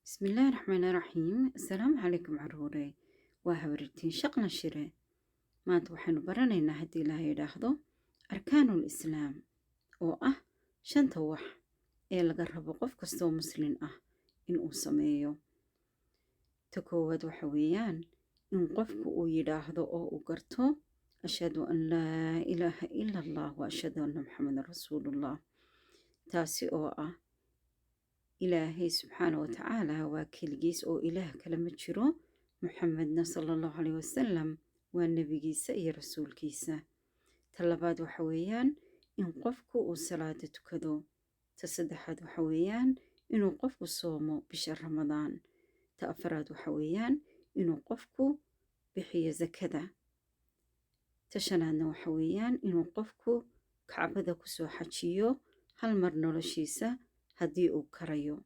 Bismillaahi Raxmaani Raxiim. Assalaamu calaykum caruure. Waa habaryartiin Shaqna Shire. Maanta waxaynu baranaynaa, haddii Ilaahay yidhaahdo, arkaanul Islaam, oo ah shanta wax ee laga rabo qof kastoo Muslin ah inuu sameeyo. Ta koowaad waxa weeyaan in qofku uu yidhaahdo oo uu garto "Ashhadu an laa ilaaha ila Allah wa ashhadu anna Muxamadan rasuulullah", taasi oo ah Ilaahay subxaana wa tacaala waa keligiis oo Ilaah kale ma jiro, Muxamedna sala Allahu caleyh wasalam waa nebigiisa iyo rasuulkiisa. Ta labaad waxa weeyaan in qofku uu salaada tukado. Ta saddexaad waxa weeyaan inuu qofku soomo bisha Ramadaan. Ta afaraad waxa weeyaan inuu qofku bixiyo sakada. Ta shanaadna waxa weeyaan inuu qofku Kacbada kusoo xajiyo hal mar noloshiisa haddii uu karayo.